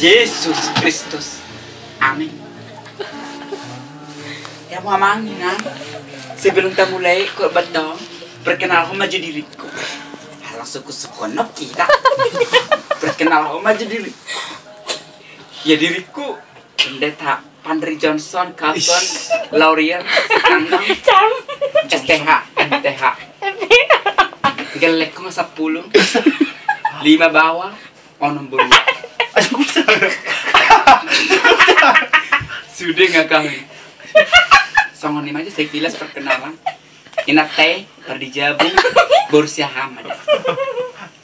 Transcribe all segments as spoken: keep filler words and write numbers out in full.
Jesus Kristus. Amin. Ya, Mamang, Inang, sebelum tamulai khotbah on, perkenalhon ma jo diringku. Alah, sukun-sukun no hita. Perkenalhon ma jo diringku. Ya, diringku Pendeta Pandri Johnson Carlson Laurier Nanggang S T H, M T H. Gellengku sampulu lima bawah, onom boru. Sude nga kami. Songon i ma jo sekilas perkenalan. Inanta i, Pardijabu, boru Siahaan ma da.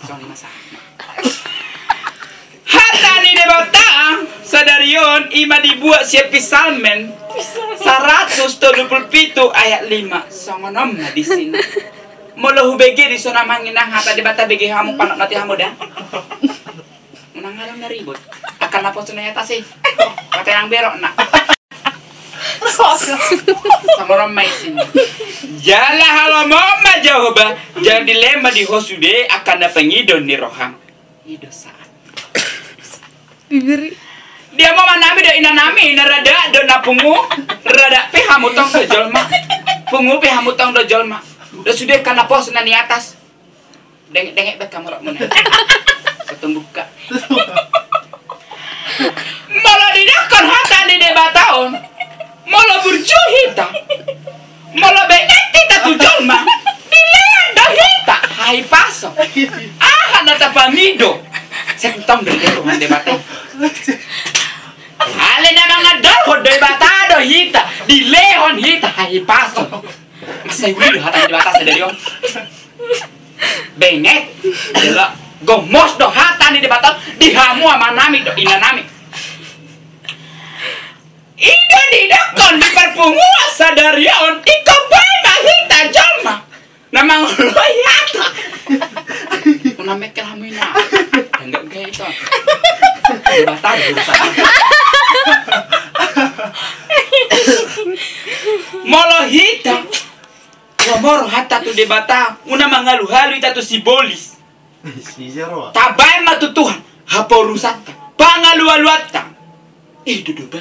Songon i ma sahat. Hata ni Debata sadari on i ma dibuat sian Psalmen saratus tolu pulu pitu ayat lima. Songon on ma disina. Molo hubege dison, Amang Inang, hata Debata, bege hamu, panotnoti hamu da. Unang adong na ribut. Angka naposo na i atas i. Hata nang berok na. Songon on ma isina. Jala halomohon ma Jahowa, jala dilehon ma di ho sude angka na pangidoan ni roham. I do sahat. Bibir. Di hamu amanami dohot inanami, na rada dohot na pungu, rada pe hamu tong do jolma. Pungu pe hamu tong do jolma. Dohot sude angka naposo na i atas. Dengek-dengek baen hamu rokmuna. Sotong buka. Molo didokkon hata ni Debata on, molo burju hita, molo benget hita tu jolma, dilehon do hita hahipason. Aha na tapangido, sai tong do dilehon Tuhan Debata. Alai na mangandalhon Debata do hita, dilehon hita hahipason. Mansai uli do hata ni Debata sadari on. Benget. Jala gomos do hata ni Debata di hamu amanami dohot inanami. I do didokkon di parpunguan sadari on, ingkon boi ma hita jolma na mangoloi hata. Unang mengkel hamu, Inang. Enggak, enggak itu. Debata do urusan. Molo hita lomo rohanta tu Debata, unang mangalualu hita tu sibolis. Tabaen ma tu Tuhan haporusanta, pangalualuanta. I do deba.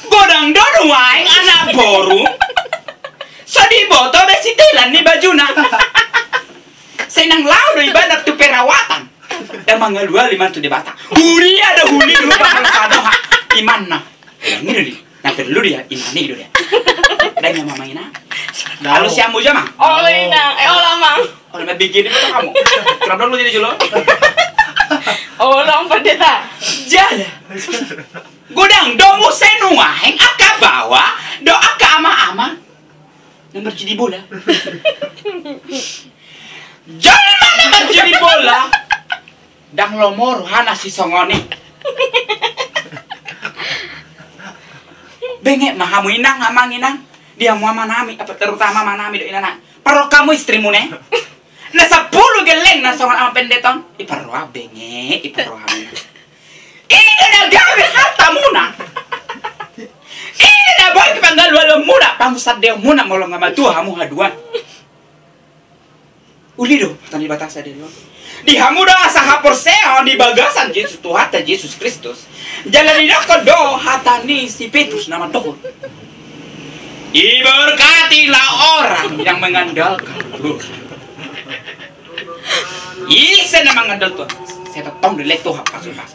Godang do nuaeng anak boru so diboto be sitelan ni bajuna. Sai nang laho do ibana tu perawatan. Ndang mangalualu imana tu Debata. Huria do, huli do, pangalualuan do ha imana. Nang i do dia, nang perlu dia, imana i do dia. Dai na mamang ina. Halo, siamu jo, Mang. Olo, Inang. Eh, olo, Amang. Olo, ma bege di foto hamu. Kenapa lu jadi jolo? Olo, Amang Pendeta. Jala. Godang do muse nuaeng angka baoa dohot angka ama-ama na marjudi bola. Jolma na marjudi bola ndang lomo rohana sisongon i. Benget ma hamu, Inang, Amang Inang. Di hamu amanami, apa, terutama amanami dohot inanami. Parrohahon hamu istrimuna i. Na sampulu gellengna songon Amang Pendeta on. Iparroha benget, iparroha benget. I do na gabe hartamuna. I do na boi pangalualuanmuna, pangunsandeonmuna molo nga matua hamu haduan. Uli do hata ni Debata sadari on di hamu dohot asa haporseaon di bagasan Jesus, Tuhanta Jesus Kristus. Jala didokkon do hata ni si Petrus na mandok: Diberkatilah orang yang mengandalkan Tuhan. Ise na mangandalhon Tuhan, sai tongtong dilehon Tuhan pasu-pasu.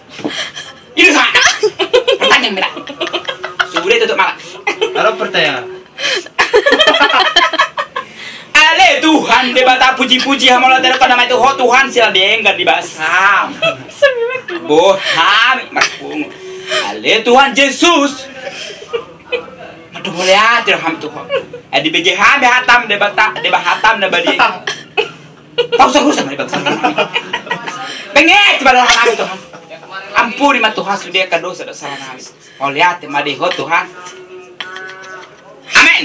I do sahat. Pertanyaan mela. Sudah tutup mata. Halo, pertanyaan. Ale Tuhan Debata, puji-puji hamu, ala tadok hami tu Ho Tuhan, siala denggan di basa. Boha hami marpungu. Ale Tuhan Jesus. Mauliate do hami tu Ho. Eh, dibege hami hatam Debata, Debata hatam na badia. Pausa-usa ma di bagasan hami. Benget ma roha nami, Tuhan. Ampuni ma, Tuhan, sude angka dosa-dosa nami. Mauliate ma di Ho, Tuhan. Amen.